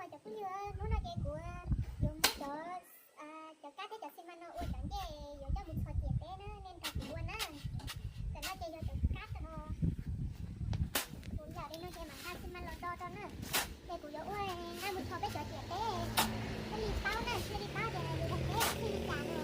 Cov phooj ywg, hnub no ces kuv yuav muab cov, cov kab thiab cov xi mas no ua cov ncej yuav coj mus txhos ciam teb na, nej nrog kuv ua na. Ntawm no ces yog cov kab tog, kuv yam li no ces mam nqa xi mas los do rau na. Ces kuv yuav ua nqa mus txhos peb cov ciam teb, thiaj li paub na, thiaj li paub tias yus daim teb thiaj li cas no.